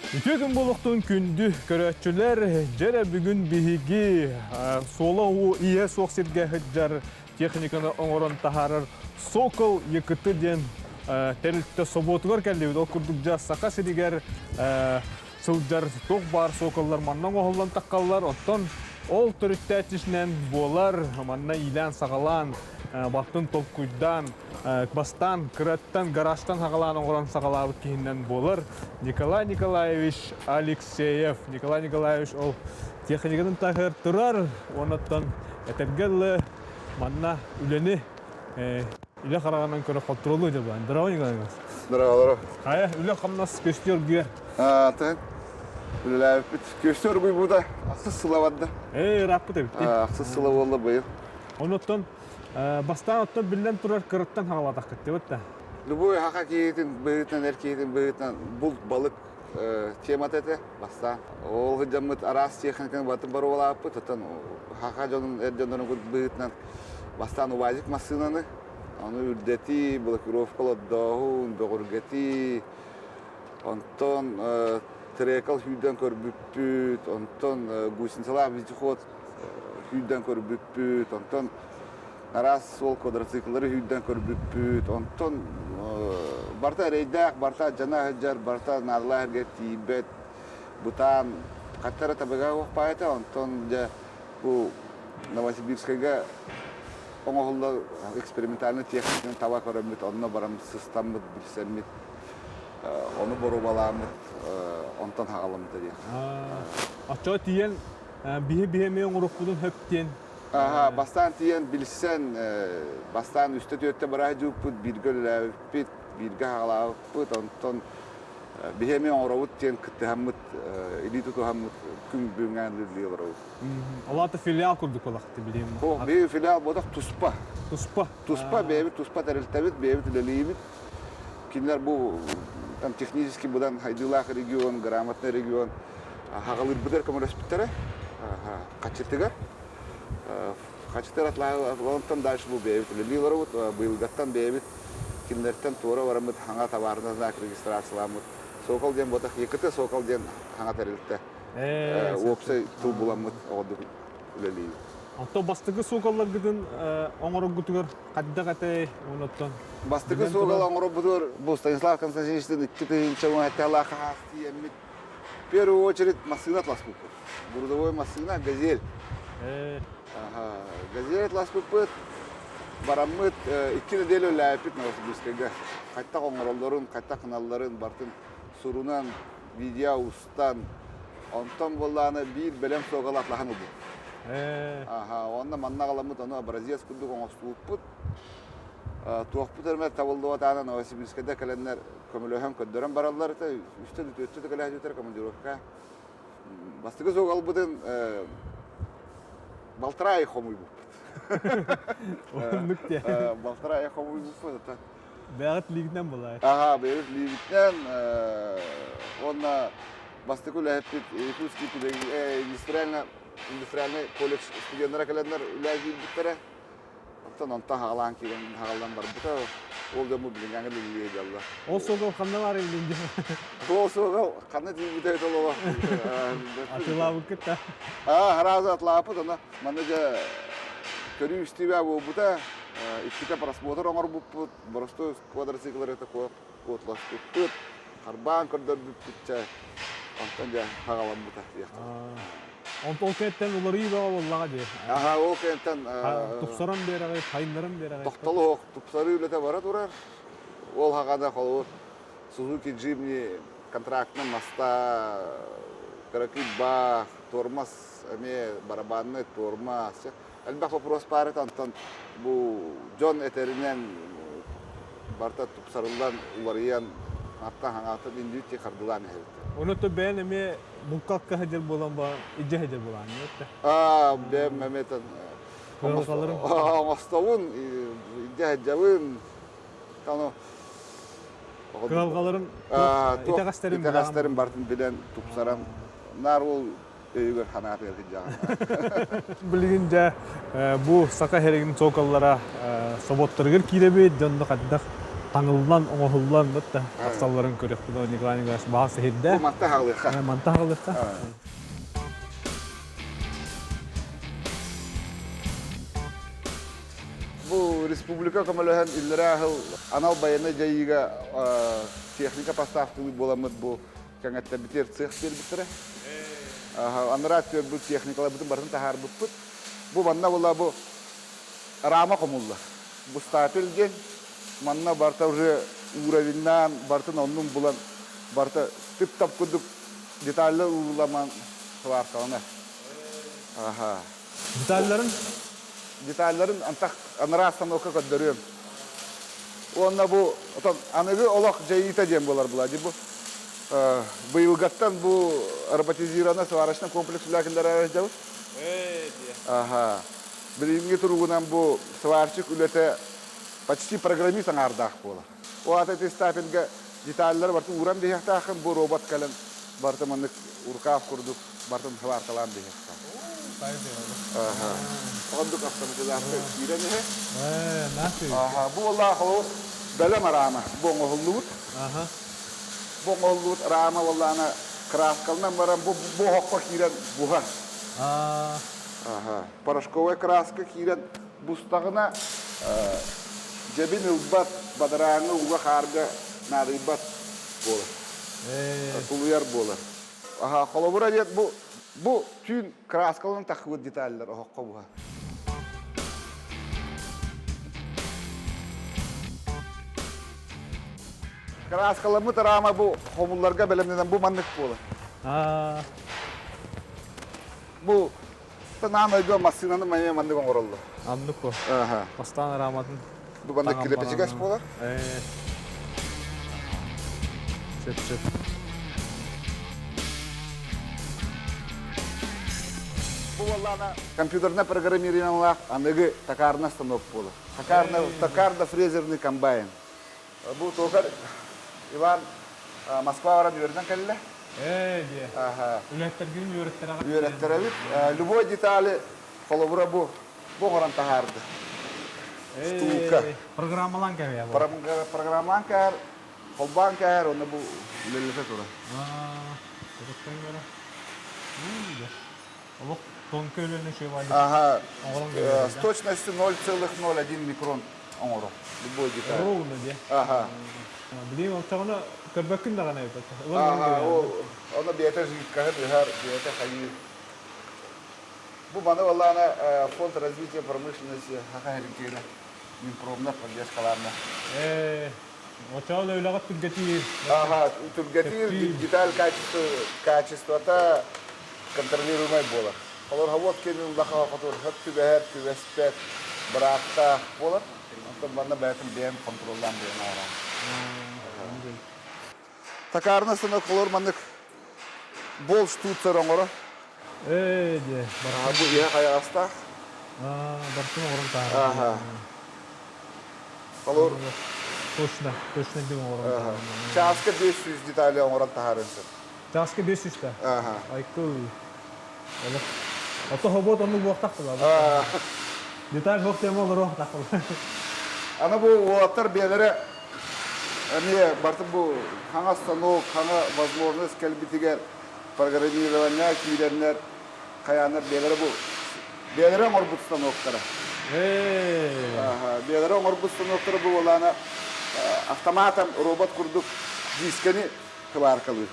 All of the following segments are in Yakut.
Үтүө күн буолуохтун күндү көрөөччүлэр, дьэрэ бүгүн биһиги суола уу иһэ суох сиргэ сылдьар техниканы оҥорон таһаарар Сокол ЕКТ диэн тэрилтэ собуотугар кэллибит. Ол курдук дьэ Саха сиригэр сылдьар туох баар соколлар манна оҥоһуллан таххаллар. Оттон ол төрүттээччисинэн буолар манна иилээн-саҕалаан, баттын толкуйдаан, бастаан кыраттан гаражтан саҕалаан оҥорон саҕалаабыт киһинэн буолар Николай Николаевич Алексеев. Николай Николаевич ол техникатын таһыгар турар, оннуттан этэргэ дылы манна үлэни үлэ хараҕынан көрө хонтуруоллуу дьылбаан. Здорово, Николай Николаевич. Здорово. Хайа, үлэ-хамнас көстүү оргуйар. Атын үлэлээбиппит көстүү оргуйбута ахсыс сыла барда. Ээ, ырааппыт эбит. Ахсыс сыла буолла быйыл. Онуттан бастаан оттон биллэн турар кыраттан хаҕалаатаххыт диэбит да. Любой хаха киһитин быһыытынан, эр киһитин быһыытынан булт балык темата этэ бастаан. Ол сылдьаммыт араас техниканы батын боруобалааппыт, оттон хаха дьонун, эр дьоннорун быһыытынан бастаан УАЗик массыынаны, ону үрдэтии, блокировка олордооһун, бөҕүргэтии, онтон трекал сүүрдэн көрбүппүт, онтон гусеницалаах вездеход сүүрдэн көрбүппүт, онтон араас суол квадроцикллары сүүрдэн көрбүппүт, онтон барыта эрэйдээх, барыта дьана сылдьар, барыта наадалаах сиргэ тиийбэт, бытаан, хатта эрэ табыга уохпаайта, онтон дьэ бу Новосибирскайга оҥоһуллар экспериментальнай техниканы таба көрөммүт, онно баран сыстаммыт, билсэммит, ону боруобалааммыт, онтон хаҕаламмыта диэх. Оччоҕо тиийэн биһи-биһи эмиэ оҥоруохпутун сөп диэн. Аха, бастаан тиийэн билсэн, бастаан үстэ-түөртэ быраһа дьууппут, бииргэ үлэлээбиппит, бииргэ хаҕалаабыппыт, онтон биһи эмиэ оҥоробут диэн кыттыһаммыт, илии тутуһаммыт күн бүгүҥҥэ үлэлии олоробут. Ол аата филиал курдук олохты билиим. О, биһи филиал буотах туспа. Туспа. Туспа, бэйэбит туспа тэрилтэбит, бэйэбит үлэлиибит. Кинилэр бу там технически быдан хайдыылаах регион, грамотный регион хаҕалыырбытыгар көмөлөспүттэрэ. Хаччытыгар. Хаччытыгар атлаһан дальше бу бэйэбит үлэлии олоробут. Быйылгаттан бэйэбит кинилэртэн туора бараммыт хаҥа табаарына знак регистрацияламмыт. Сокол диэн буотах ЕКТ Сокол диэн хаҥа тэрилтэ. Уопсай тыл буламмыт оҕодук үлэлиибит. Онтон бастакы суокалларгытын оҥороргутугар хайдах этэй онуттан? Бастакы суокал оҥорорбутугар бу Станислав Константиновичтыын 2017 хаһаас тиийэммит в первую очередь массыына атласпыппыт. Грузовой массыына «Газель». «Газель» атласпыппыт. Бараммыт икки неделя үлэлээбиппит Новосибирскайга. Хайтах оҥороллорун, хайтах гыналларын барытын сурунан, видео устан, онтон буоллаҕына биир бэлэм суокал атлаһан ылбыт. Аха, уонна манна аҕаламмыт ону образец курдук оҥостубуппут. Туохпут эрэ табыллыбатаҕына Новосибирскайда кэлэннэр көмөлөһөн көрдөрөн бараллар этэ. Үстэ да түөртэ да кэлээччитэр командировка. Бастакы суокалбытын балтараа ай хомуйбуппут. Оннук диэ. Балтараа ай хомуйбуппут. Бэҕэт лиигинэн булай. Аха, бэйэбит лиигитинэн уонна бастакы үлэһиппит Якутский индустриальный индустриальный колледж студеннара кэлэннэр үлэ киирбиттэрэ. Оттон онтон хаҕалаан киирэн хаҕаллан барбыта. Ол дьоммут билиҥҥээҥи билиэ дьалла. Ол суогал ханна баар илин Ол суогал ханна тиийбитэ толоҕо. Атылаабыккыт да. Аа, хараазы атылааппыт, ана манна дьэ көрүү истибэ буолбута. Иккитэ просмотр оҥорбуппут, боростуой квадроцикллары это куотласпыппыт, харбаан көрдөрбүппүт чэ, онтон дьэ хаҕаламмыта Онтон ол кэнниттэн уларыйыы бөҕө буоллаҕа дии. Аха, ол кэнниттэн тупсаран биэрэҕит, хайыннаран биэрэҕит. Тохтолуох, тупсарыы үлэтэ бара турар. Ол хаҕана холобур Сузуки Джимни контрактынан маста кыракый баах, тормоз эмиэ барабанный тормоз. Элбэх вопрос баар этэ, онтон бу дьон этэринэн барыта тупсарыллан, уларыйан, аттан хаҥааттан индивид хардылаан иһэбит. Ону то бэйэн эмиэ булкалка сылдьар буолан ба илдьэ сылдьар буолаан Аа, бэйэм эмиэ оҥостобун, илдьэ сылдьабын. Ону кыһалҕаларын итэҕэстэрин итэҕэстэрин барытын билэн, тупсаран, наар ол өйүгэр ханаатыгар сылдьаҕын. Билигин дьэ бу саха иһэригин соколлара собуоттарыгар киирэбит, дьонно хайдах таҥыллан, оҥоһуллан бытта тахсалларын көрүөхпүт. Николай Николаевич баҕа сиһирдэ. Бу манта хаалыахха. Манта хаалыахха. Бу республика көмөлөһөн иллэрээ сыл анал байыаннай дьайыыга техника поставкалыы буоламмыт бу кэҥэттэрбитигэр цех биэрбиттэрэ. Анараа өттүгэр техникаларбытын барытын таһаарбыппыт. Бу манна була бу рама хомуллар. Бу стапель диэн манна барыта уже уровеннаан барытын оннун булан барыта тып-тап курдук деталлар уурламан сваркаланар. Аха. Деталларын? Деталларын антах анараа станокка көрдөрүөм. Уонна бу отон аныгы олох дьайыыта диэн буолар була. Бу быйылгаттан бу роботизированный сварочный комплекс үлэкиллэрэ дьабыт. Аха. Билиҥҥи туругунан бу сварщик үлэтэ почти программист аҥаардаах буолар. Ол аата ити стапельга деталлары барытын ууран биһиэхтээххин, бу робот кэлэн барыта маннык рукав курдук барытын сваркалаан биһиэхтээх. Аха. Оннук автоматизация киирэн иһэ. Аха, бу буоллаах холобур бэлэм рама бу оҥоһуллубут. Бу оҥоһуллубут рама буоллаҕына краскалынан баран бу бу оһоххо киирэн буһар. Аха. Порошковай краска киирэн бустаҕына дьэбин ылбат, бадарааҥҥа ууга-хаарга наадыйбат буолар. Тулуйар буолар. Аха, холобура диэт бу бу түүн краскаланан таххыбыт деталлар оһоххо буһар. Краскаламмыт рама бу хомулларга бэлэмнэнэн бу маннык буолар. Бу Танаан ойго массыынаны майа маннык оҥороллор. Аннык бу. Бастаан арааматын Бу маннык килэпичигэс буолар. Сөп сөп. Бу буоллаана компьютерная программированиелаах аныгы токарный станок буолар. Токарно, токарно-фрезерный комбайн. Бу токарь Иван Москва баран үөрэнэн кэллэ. Ээ диэ. Үлэһиттэргин үөрэттэрэҕит. Үөрэттэрэбит. Любой детали холобура бу бу оҥорон таһаарды. Втулка. Программалаан кэбиһэ бу. Программалаан кээр, холбоон кээр, онно бу үлэлэтэ турар. Олох тонко үлэни үчүгэй Ага. С точностью 0,01 микрон оҥорор. Любой деталь. Ровно диэ. Ага. Билигин оччоҕуна көрбөккүн даҕаны эбит. Ага, ол ону бэйэтэ жидкоһы ыһар, бэйэтэ хайыыр. Бу маны валлаана фонд развития промышленности Саха Сирин Минпромна поддержкалаанна. Ээ, оччоҕо үлэҕит түргэтиир. Ага, түргэтиир, деталь качество, качествота контролируемай буолар. Олор вот кэлин улахан хотур хөп түбэһэр, түбэспэт, быраактаах буолар. Онтон манна бэйэтин бэйэм контроллаан бэйэм оҥорон. Токарный станок олор маннык бол штуцер оҥоро. Ээ диэ. Бу иһэ хайаҕастаах. Бартын оҥорон таһаарар. Олор Точно, точно диэн оҥорон таһаарар. Чааска 500 детали оҥорон таһаарыан сөп. Чааска 500 да? Айкыл. Олох. Ото хобот оннук буохтах була. Деталь хоп тема олоруохтах була. Аны бу уолаттар бэйэлэрэ эмиэ барыта бу хаҥас станок, хаҥа возможность кэлбитигэр программирование киирэннэр хайааннар бэйэлэрэ бу бэйэлэрэ оҥорбут станоктара. Бэйэлэрэ оҥорбут станоктара бу буолаана автоматом робот курдук дискэни кыбааркалыыр.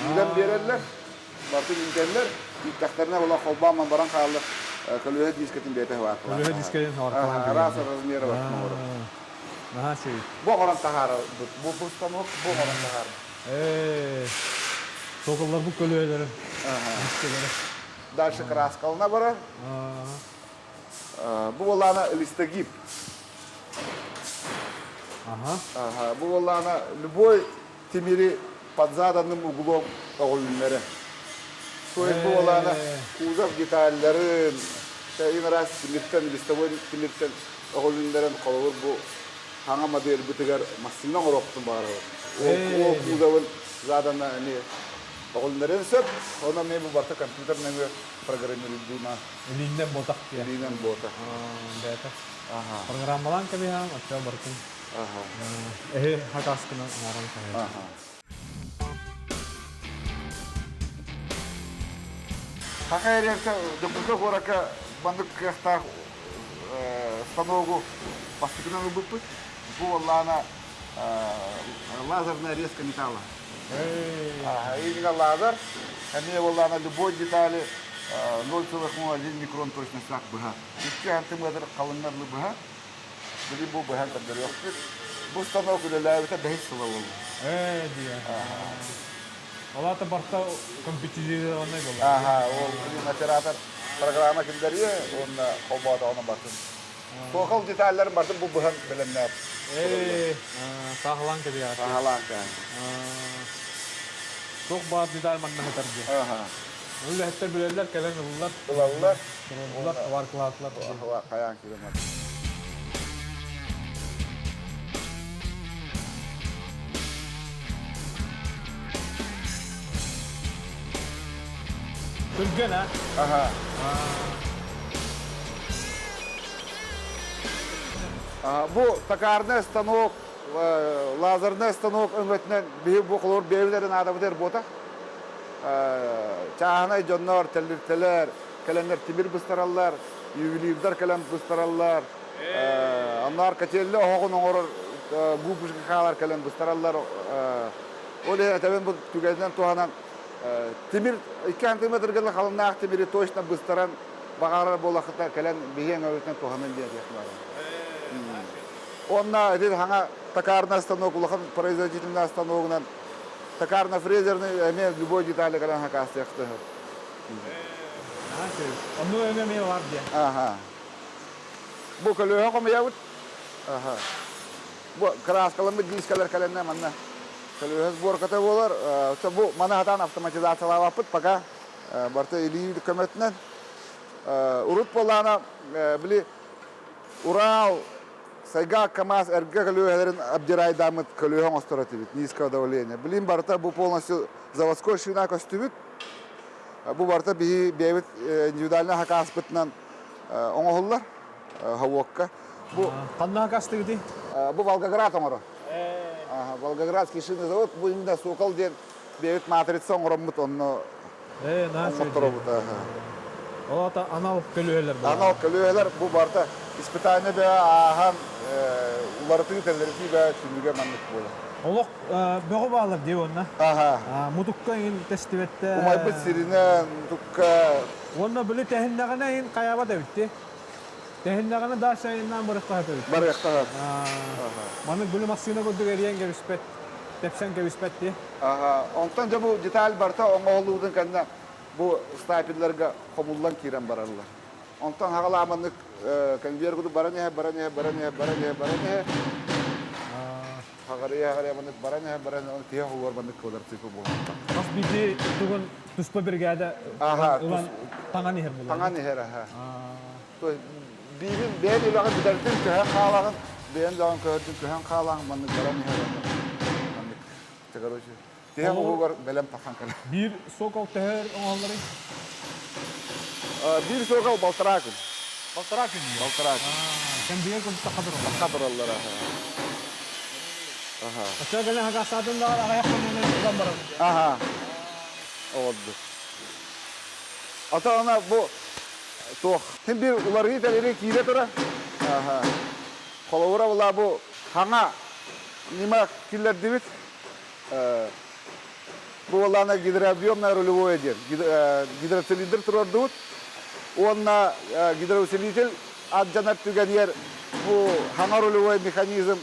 Үүнэн биэрэллэр, барытын үүтэллэр, үүттэхтэринэ була холбоон баран хааллар, көлүөһэ дискэтин бэйэтэ хыбааркалаан. Көлүөһэ дискэтин хыбааркалаан. Араас размера бар оҥорор. Наһаа үчүгэй. Бу оҥорон таһаарбыт. Бу бу станок бу оҥорон таһаарбыт. Ээ, соколлорбут көлүөһэлэрин дискэлэрэ. Дальше краскалана барар. Бу буоллаана листогиб. Ага. Бу буоллаана любой тимири под заданным углом оҕолуннары. То есть бу буоллаана кузов деталларын, ин раз тимиртэн, листовой тимиртэн оҕолуннарын холобур бу хаҥа моделбытыгар массыына оҥоруохпутун баҕарабыт. Ол кузовын заданно эмиэ оҕолуннарын сөп. Онон эмиэ бу барыта компьютер нөҥүө программируйдууна. Илиинэн буотах диye. Илиинэн буотах. Бэйэтэ. Программалаан кэбиһээн, оччо барытын. Эһи хакаскынан оҥорон таһыйар. Саха эрэрсэ Дьокуускай куоракка маннык кыахтаах станогу бастакынан ылбыппыт. Бу буоллаҕына лазерная резка металла. Именно лазер, эмиэ буоллаҕына любой детали 0,01 микрон точностаах быһа. 2 сантиметр халыҥнарлы быһа. Били бу быһан көрдөрүөхпүт. Бу станок үлэлээбитэ бэһис сыла буолла. Ээ диye. Ол аата барта компьютеризированный буолла. Аха, ол блин оператор программа киллэриэ уонна холбоотоҕуна бартын. Суохал деталларын бартын бу быһан бэлэмнээх. Ээ, саахалаан кэбиһэр. Саахалаан кэбиһэр. Туох баар деталь манна сытар диye. Аха. Үлэһиттэр билэллэр, кэлэн ыллар. Ылаллар. Ыллар, табааркылаатылар. Хайаан киирэн Түргэн, а? Аха. Бу токарный станок, лазерный станок өҥөтүнэн биһи бу холобур бэйэбит наадабыт буотах. Чааһынай дьоннор, тэллиртэлэр, кэлэннэр тимир быстараллар, ювелирдар кэлэн быстараллар, Онноор котельня оһоҕун оҥорор губушка хаалар кэлэн быстараллар. Ол иһин этэбин бу түгэнинэн туһанан тимир 2 сантиметрга халыннаах тимири точно быстаран баҕарар буолахыта кэлэн биһиэн өбүтүнэн туһанын диэн баар. Онна ити хаҥа токарный станок улахан производительный станогунан токарно-фрезерный эмиэ любой детали кэлэн хакаастыахтыһы. Онну эмиэ бар диэн. Аха. Бу көлүөһэ хомуйабыт. Аха. Бу кырааскаламмыт дискалар кэлэннэ манна көлүөһэ сборката буолар. Бу маны хатаан автоматизациялаабаппыт пока барыта илии көмөтүнэн. Урут буоллаҕына били Урал, Сайгак, КамАЗ эргэ көлүөһэлэрин обдирайдааммыт көлүөһэ оҥостор этибит низкого давления. Билин барыта бу полностью заводской шина көстүбүт. Бу барыта биһи бэйэбит индивидуальнай хакааспытынан оҥоһуллар хавокка. Бу Ханна хакастыгытый? Бу Волгоград оҥорор. Волгоградский шинный завод бу именно Сокол диэн бэйэбит матрица оҥороммут онно оҥотторобут. Ол ата анал көлүөһэлэр Анал көлүөһэлэр бу барыта испытание бэйэ ааһан уларытыы тэллэритии бэйэ түмүгэ маннык буолар. Олох бөҕө баалар дии уонна. Аха. Мутукка иҥин тэстибэттэ. Умайбыт сиринэн мутукка. Уонна били тэһиннэҕинэ иһин хайаабат эбит дии. Тэһиннэҕинэ дальше айаннаан барыахтаах эбит. Барыахтаах. Маннык били массыына курдук эрийэн кэбиспэт, тэпсэн кэбиспэт дии. Аха. Онтон дьэ бу деталь барыта оҥоһуллубутун кэннэ бу стапелларга хомуллан киирэн бараллар. Онтон хаҕалааманнык конвейер курдук баран иһэ, баран иһэ, баран иһэ, баран иһэ, баран иһэ. Хаҕарыйа хаҕарыйа маннык баран иһэ, баран иһэ, тиһэх угар маннык квадроцикл буолар. Хас биирдии тугун туспа бригада ылан таҥан иһэр буолар. Таҥан иһэр, аха. То есть биирин бэйэн үлэҕин бүтэрдин көһөн хаалаҕын, бэйэн үлэҕин көһөрдүн көһөн хаалаҕын, маннык баран иһэр маннык. Короче, тиһэх уһугар бэлэм тахсан кэлэр. Биир сокол төһөр оҥоһулларый? Биир сокол балтараа күн. Балтараа күн? Балтараа күн. Кэмбиэр курдук саха тураллар. Саха тураллар, аха. Оччо кэлэн хакаастаатын даҕаны аҕыйах хонугунан ылан барабын. Аха. Олорду. Ата ана бу туох хин бир уларыы тэлири киирэ тура. Аха. Холобура була бу хаҥа ньыма киллэрдибит. Бу буоллаҕына гидрообъемное рулевое диэн гидроцилиндр туруордубут уонна гидроусилитель алдьанар түгэнигэр бу хаҥа рулевой механизм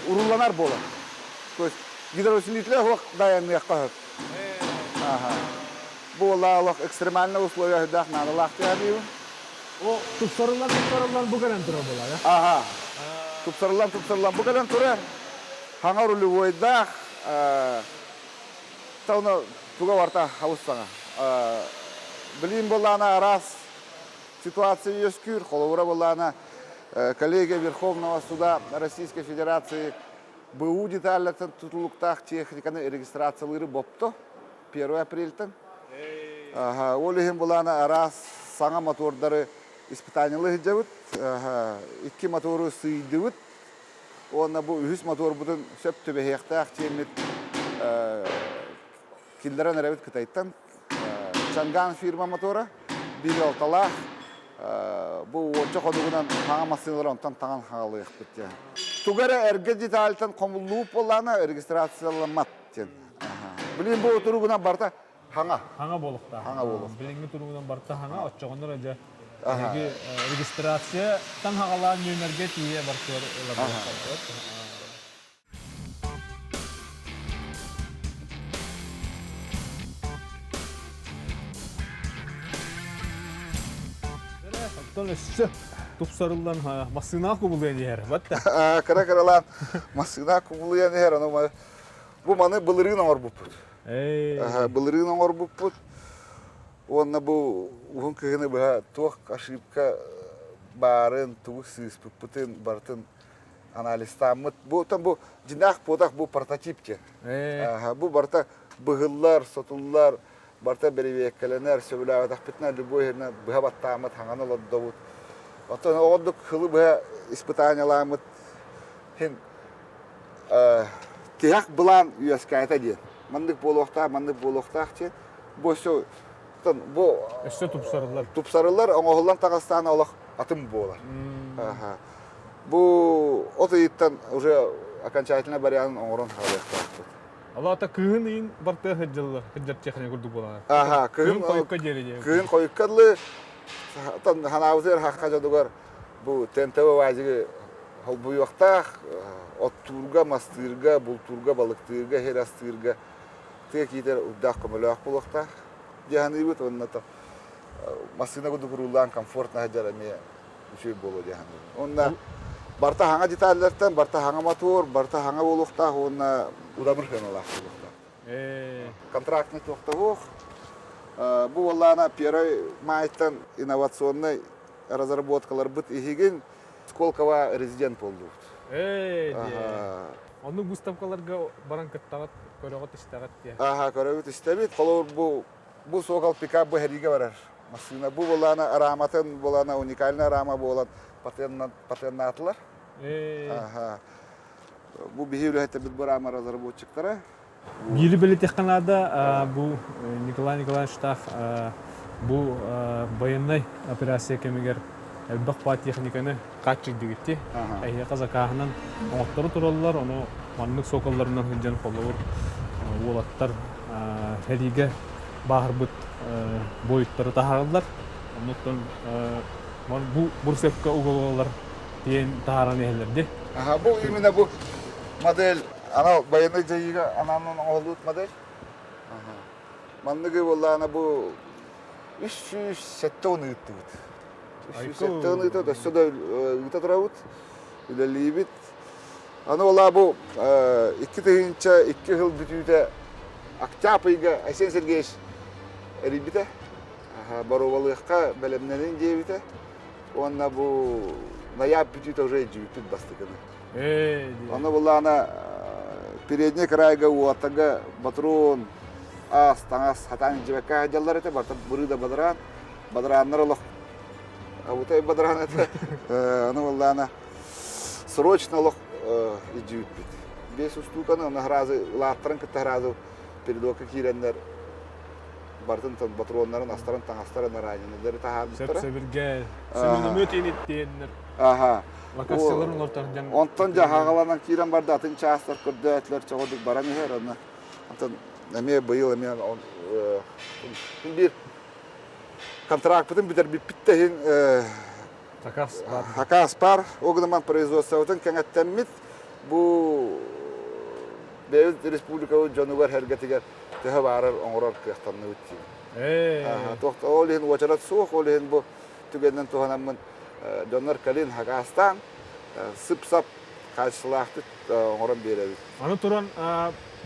урулланар буолар. То есть гидроусилителя суох дайаныахха сөп. Бу буоллаҕа олох экстремальный условия үрдээх наадалаах диэбин. О, тупсарыллан тупсарыллан бу кэлэн турар буолар. Аха. Тупсарыллан тупсарыллан бу кэлэн турар. Хаҥа рулевойдаах тауна туга барта хабыс саҥа. Билим буоллаана араас ситуация үөскүүр. Холобура буоллаана коллегия Верховного суда Российской Федерации БУ деталлартан тутулуктаах техниканы регистрациялыыры бопто 1 апрельтан. Ол иһин булаана араас саҥа мотордары испытаниялыы сылдьабыт. Икки мотору сыыйдыбыт. Уонна бу үһүс мотуорбутун сөп түбэһиэхтээх диэммит киллэрэн эрэбит Кытайтан. Чанган фирма мотуора, биир алталаах. Бу уонча ходугунан хаҥа массыыналар онтон таҥан хаалыахпыт диэн. Туга эрэ эргэ детальтан хомуллубут буоллаҕына регистрацияламмат диэн. Билигин бу туругунан барыта хаҥа. Хаҥа буолуохтаах. Хаҥа буолуохтаах. Билиҥҥи туругунан барыта хаҥа, оччоҕуна эрэ дьэ эһиги регистрацияттан хаҕалаан нүөмэргэ тиийэ барытыгар ылар буолуохтаах. Оттон өссө тупсарыллан массыынаҕа кубулуйан иһэр, батта. Кыра-кыралаан массыына кубулуйан иһэр, ону бу маны былырыын оҥорбуппут. Былырыын оҥорбуппут. Уонна бу уһун кыһыны быһа туох ошибка баарын, тугу сыыспыппытын барытын анализтааммыт. Бу там бу дьиҥнээх буотах бу прототип диэн. Бу барыта быһыллар, сотуллар, барыта бэрэбиэркэлэнэр, сөбүлээбэтэхпитинэ любой иһинэн быһа баттааммыт, хаҥан олордобут. Оттон оҕордук хылы быһа испытаниялааммыт хин тиһэх былаан үөскээтэ диэн. Маннык буолуохтаах, маннык буолуохтаах диэн. Бу өссө бу өссө тупсарыллар. Тупсарыллар, оҥоһуллан таҕыстаан олох атын буолар. Бу от ыйыттан уже окончательно вариант оҥорон хаалыахтаахпыт. Алата кыһын ыйын бартыа сылдьаллар, сылдьар техника курдук буолар. Аха, кыһын хойукка диэри диэ. Кыһын хойукка дылы ханаабытыгар хахха дьонугар бу ТНТВ вазигы холбуйуохтаах, оттуурга, мастыырга, бултуурга, балыктыырга, иһэр астыырга тыа киитэр урдаах көмөлөөх буолуохтаах дьаһаныыбыт уонна массыына курдук урууллаан комфортно сылдьар эмиэ үчүгэй буолуо дии саныыбын. Уонна барыта хаҥа деталлартан, барыта хаҥа мотуор, барыта хаҥа буолуохтаах уонна удамыр сыаналаах буолуохтаах. Контрактный туохтаһуох. Бу буоллаҕына первый майтан инновационнай разработкаларбыт иһигин Сколково резидент буоллубут. Оннук выставкаларга баран кыттаҕыт, көрөҕүт, истэҕит диye. Аха, көрөбүт, истэбит. Холобур, бу бу Сокол пикап бу хэриигэ барар массыына. Бу буолаана раматын буолаана уникальный рама буолан патеннаатылар. Аха. Бу биһи үлэһиттэрбит бу рама разработчиктара. Биири бэлиэтиэххэ наада, бу Николай Николаевичтаах бу военнай операция кэмигэр элбэх баа техниканы хааччыйдыгытти. Эһиэхэ закааһынан оҥоттору тураллар, ону маннык соколларынан сылдьан холобур уолаттар сэриигэ бааһырбыт буойуттары таһаараллар. Оннуттан бу бурсепка угулалар тиэн таһааран иһэллэр дии. Аха, бу именно бу модель анал военный дьайыыга анаан оҥоһуллубут модель. Манныгы буоллаҕына бу 370 ыыттыбыт. 370 ыытабыт, өссө да ыыта турабыт, үлэлиибит. Аны ол бу 2002 сыл бүтүүтэ Октябрь ыйга Айсен Сергеевич эрийбитэ. Боруобалыахха бэлэмнэнин диэбитэ. Уонна бу ноябрь бүтүүтэ уже илдьибиппит бастакыны. Аны буллаҕына передний крайга уотага батрон аас таҥас хатаан илдьибэккэ сылдьаллар этэ барыта бырыы да бадараан бадарааннар олох абытай бадараан этэ аны буоллаҕына срочно олох илдьибиппит биэс устууканы аны сразу ылааттарын кытта сразу передокка киирэннэр барытын патроннарын астарын таҥастарын раненыйлары таһаарбыттара Сөп-сөбүргэ сөмөлөмүөт иниттиэннэр Аха. Локацияларын олортор дьон Онтон дьаһаҕаланан киирэн барда атын чаастар көрдөөтүлэр чоҕодук баран иһэр онно онтон эмиэ быйыл эмиэ биир контракпытын бүтэрбиппит да иһин Заказ бар. Заказ бар. Ол гынан производствобытын кэҥэттэммит бу бэйэбит республикабыт дьонугар сэргэтигэр төһө баарар оҥорор кыахтанныбыт диэн. Туох ол иһин уочарат суох, ол иһин бу түгэнинэн туһанаммын дьоннор кэлин хакаастаан сып-сап хаачыстыбалаахтык оҥорон биэрэбит. Аны туран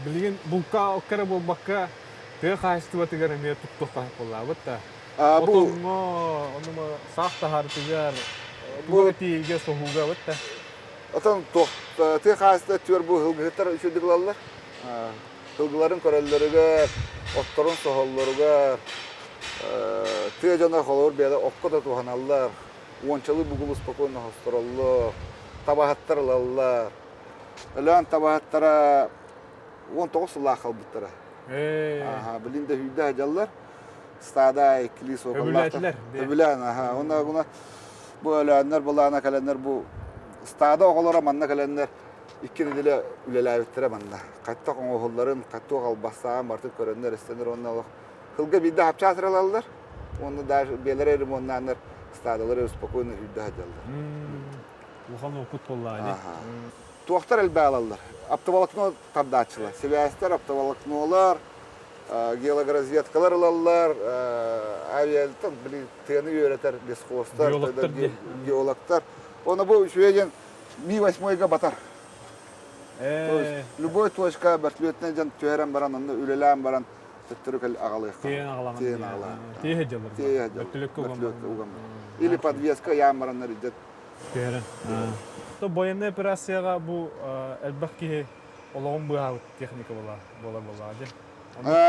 билигин булка эрэ буолбакка тыа хаһаайыстыбатыгар эмиэ туттуохха буоллаабыт да. Отоҥҥо, онума саах таһаартыгар, туга тиийгэ соһууга быт да. Отон туох тыа хаһаайыстыба түөр бу һылгыһыттар үчүгдүк ылаллар. Сылгыларын көрөллөрүгэр, отторун соһоллоругар, тыа дьоно холобур бэйэлэр окко да туһаналлар, уончалыы бугул спокойно хостороллор, табаһыттар ылаллар. Өлөөн табаһыттара 19 сыллаах халбыттара. Аха, билин да сүүрдэ сылдьаллар. Стада иккилии суокаллаахтар. Өбүлээн, аха. Уонна гына бу өлөөннөр былаана кэлэннэр бу стада оҕолоро манна кэлэннэр икки нэдиэлэ үлэлээбиттэрэ манна. Хаттах оҥоһулларын, хаттуох албастааҕын барытын көрөннөр, истэннэр уонна олох сылга биирдэ хапчаас ылаллар. Уонна даже биэлэрэ ремоннааннар стадалары спокойно сүүрдэ сылдьаллар. Улахан опыт буоллаҕа дии. Туохтар элбэх алаллар. Оптоволокно тардааччылар. Сибээстэр, оптоволокнолар, геологоразведкалар ылаллар, авиалтан били тыаны үөрэтэр лесхозтар, геологтар. Оны бу үчүгэй диэн Ми-8-га батар. То есть любой точка вертолетынан дьон түһэрэн баран, онно үлэлээн баран төттөрү кэл аҕалыахха. Тиэйэн аҕалаҕын. Тиэйэн аҕалаҕын. Тиэйэ дьаллар. Тиэйэ Вертолетка уган. Или подвеска ыйаан бараннар идет. Түһэрэн. То военная операцияҕа бу элбэх киһи олоҕун быыһаабыт техника буолар буоллаҕа дии.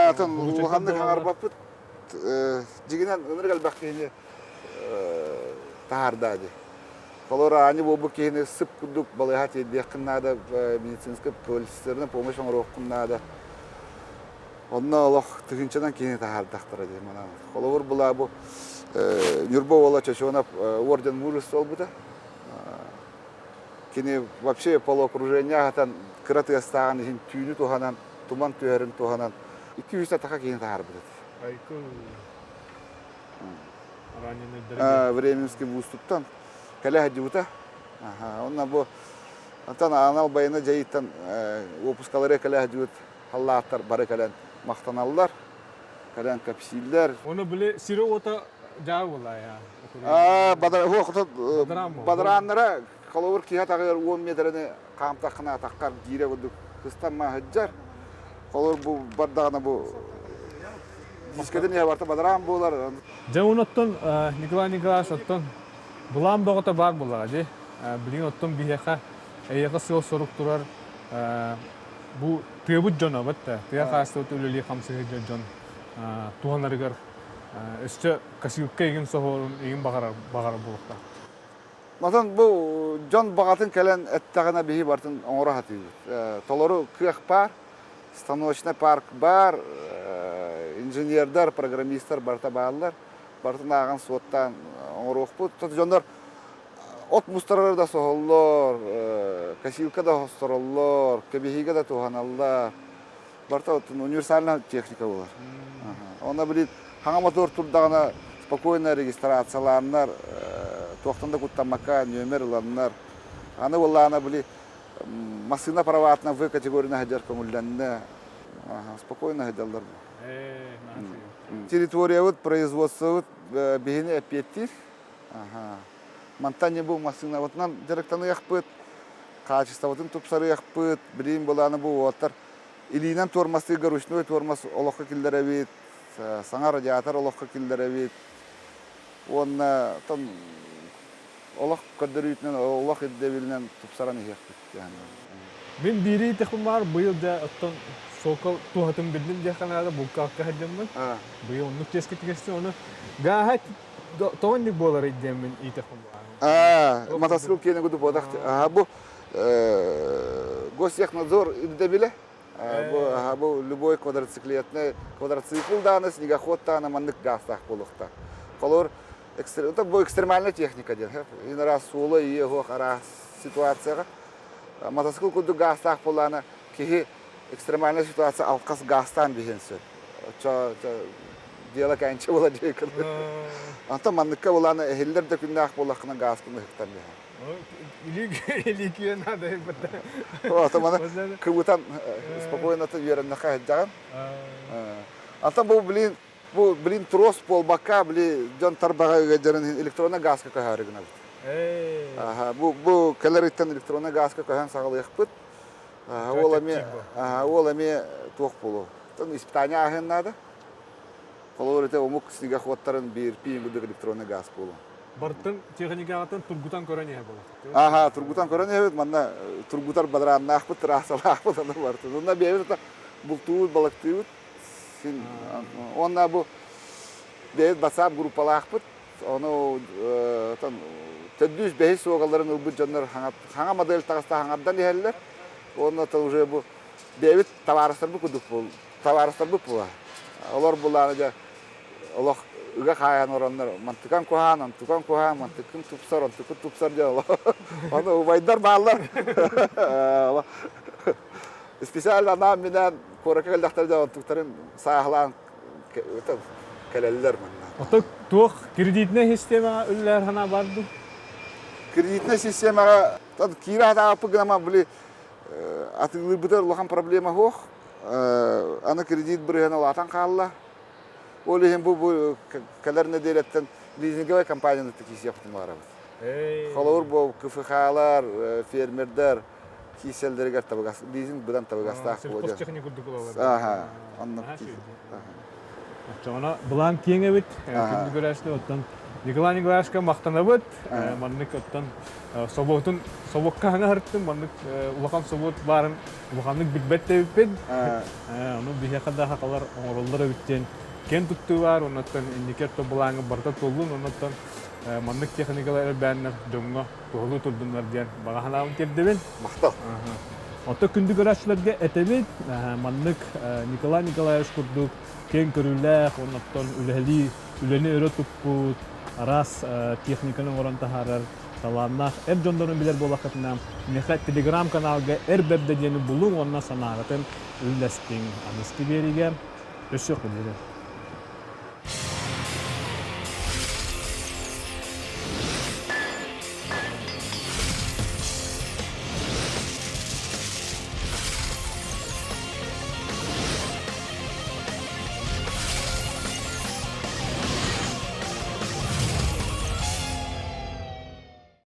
Атын улаханнык хаҥарбаппыт. Дьигинэн ынырык элбэх киһини таһаарда дии. Холор аанньа буолбут киһини сып курдук балыыһа тиэрдиэххин наада, медицинскэй квалифицированная помощь оҥоруоххун наада. Онно олох тыһыынчанан киһини таһаардахтара дии манан. Холобур была бу Ньурба уола Чочуонап орден мужества ылбыта. Кини вообще полуокружение аһатан кыра тыастааҕын иһин түүнү туһанан, туман түһэрин туһанан 200 атаха киһини таһаарбыт этэ. Временский буустуктан кэлэ сылдьыбыта. Онно бу Антон анал байыаннай дьайыыттан уоппускалары кэлэ сылдьыбыт халлааттар бары кэлэн махтаналлар, кэлэн кэпсииллэр. Ону били сире-уота дьаа буолаа. Бадарааннара холобур киһи атаҕыгар 10 метрэни хаамтаххына атаххар гиирэ курдук кыстамма сылдьар. Холобур бу бардаҕына бу дискэтин иһэ барыта бадараан буолар. Дьэ оттон Николай Николаевич оттон былаан бөҕөтө баар буоллаҕа дии. Билигин оттон биһиэхэ эйиэхэ сыал-сорук турар бу тыабыт дьоно бытта тыа хаастыбыт үлэлии хамсыһы дьон туһанарыгар өссө косилка игин соһуорун игин баҕарар баҕарар буолуохтаах. Онон бу дьон баҕатын кэлэн эттэҕинэ биһи барытын оҥоро сатыыбыт. Толору кыах баар, станочный парк баар, инженердэр, программистар барыта бааллар. Барытын ааҕан суоттаан оҥоруохпут. Дьоннор от мустарары да соһоллор, косилка да хостороллор, кэбиһиигэ да туһаналлар. Барыта универсальная техника буолар. Онно били хаҥа мотор турдаҕына спокойно регистрациялааннар, туохтан да куттаммакка нүөмэр ыланнар. Аны буоллаҕына били массыына праватынан В категорияны сылдьар көҥүллэннэ. Спокойно сылдьаллар. Территориябыт, производствобыт биһини эппиэттиир. Мантан бу массыынабытынан дьарыктаныахпыт, хаачыстыбатын тупсарыахпыт, билигин былааны бу уолаттар илиинэн туормастыырга ручной туормас олоххо киллэрэбит, саҥа радиатор олоххо киллэрэбит уонна олох көрдөрүүтүнэн, олох ирдэбилинэн тупсаран иһиэхпит. Мин биири итэхпин баар быйыл дьэ оттон Сокол туһатын биллим диэххэ наада булкаакка сылдьаммын. Быйыл оннук чиэскэ тигистим ону гааһа тоҕо инник буоларый диэммин иитэхпин баар. Мотоцикл киэнэ курдук буотах. Бу Гостехнадзор ирдэбилэ. Бу бу любой квадроциклетный квадроцикл дааны снегоход дааны маннык гаастаах буолуохтаах. Холобур бу экстремальная техника диэн. Ин араас суола ийэ суох араас ситуацияҕа мотоцикл курдук гаастаах буоллаҕына киһи экстремальная ситуация алкас гаастаан биһиэн сөп. Оччо дело кэнчэ буола диэки курдук. Онтон манныкка булааны эһиллэр да күннээх буоллаххына гааскын ыһыктан биһэн. Илии надо Ото маны кыбытан спокойно үөрэннэхэ сылдьаҕын. Антон бу блин бу блин трос буолбакка били дьон тарбаҕа ыалдьарын электронный газка көһөөрү гынабыт. Аха бу бу кэлэриттэн электронный газка көһөн саҕалыахпыт. Уол эмиэ уол эмиэ туох буолуо. Испытание ааһыан наада. Холобур ити омук снегоходтарын биир пиин курдук электронный газ буолуо. Бартын техникаҕытын тургутан көрөн иһэ буолар. Аха, тургутан көрөн иһэбит. Манна тургутар бадарааннаахпыт, трассалаахпыт, аны бартын. Онно бэйэбит бултуубут, балыктыыбыт. Син уонна бу бэйэбит WhatsApp группалаахпыт. Ону төрдүс, бэһис суогаларын ылбыт дьоннор хаҥа модель таҕыста хаҥардан иһэллэр. Уонна то уже бу бэйэбит табаарыстарбыт курдук буол табаарыстарбыт була. Олор булааны дьэ олох ыга хаайан ороннор мантыкан куһаан, онтукан куһаан, мантыкын тупсар, онтукун тупсар дьэ олох. Ону убайдар бааллар. Специально анаан минээн куоракка кэллэхтэр дьэ онтуктарын сааһылаан кэлэллэр манна. Ото туох кредитнэй системаҕа үлэлэһэр санаа баар дуу? Кредитнэй системаҕа киирэ сатаабыппыт гынан били атыылыырбытыгар улахан проблема суох. Аны кредит бырыһыана улаатан хаалла. Ол иһин бу кэлэр нэдиэлэттэн лизинговай компанияны киирсиэхпитин баҕарабыт. Холобур, бу КФХ-лар, фермердэр киирсэллэригэр табыгас, лизинг быдан табыгастаах буолуо. Сельхозтехника курдук ылаллар. Аха, оннук. Оччоҕуна былаан киэҥ эбит. Күндү көрөөччүлэр, оттон Николай Николаевичка махтанабыт. Маннык оттон собуотун собуокка аһарыттым. Маннык улахан собуот баарын улаханнык билбэт да эбиппин. Ону биһиэхэ да хахалар оҥороллор эбит диэн киэн туттуу баар. Оннуттан инники өттө былааҥҥа барыта туоллун. Оннуттан маннык техникалар элбээннэр дьоҥҥо туһалыы турдуннар диэн баҕа санаабын тиэрдэбин. Махтал. Оттон күндү көрөөччүлэргэ этэбит, маннык Николай Николаевич курдук киэҥ көрүүлээх, оннуттан үлэһэлии, үлэни өрө туппут, араас техниканы оҥорон таһаарар талааннаах эр дьоннорун билэр буоллаххытына, миэхэ телеграм-каналга Эр Бэрдэ диэни булуҥ уонна санааҕытын үллэстиҥ. Аныгыскы биэриигэ өссө күндү.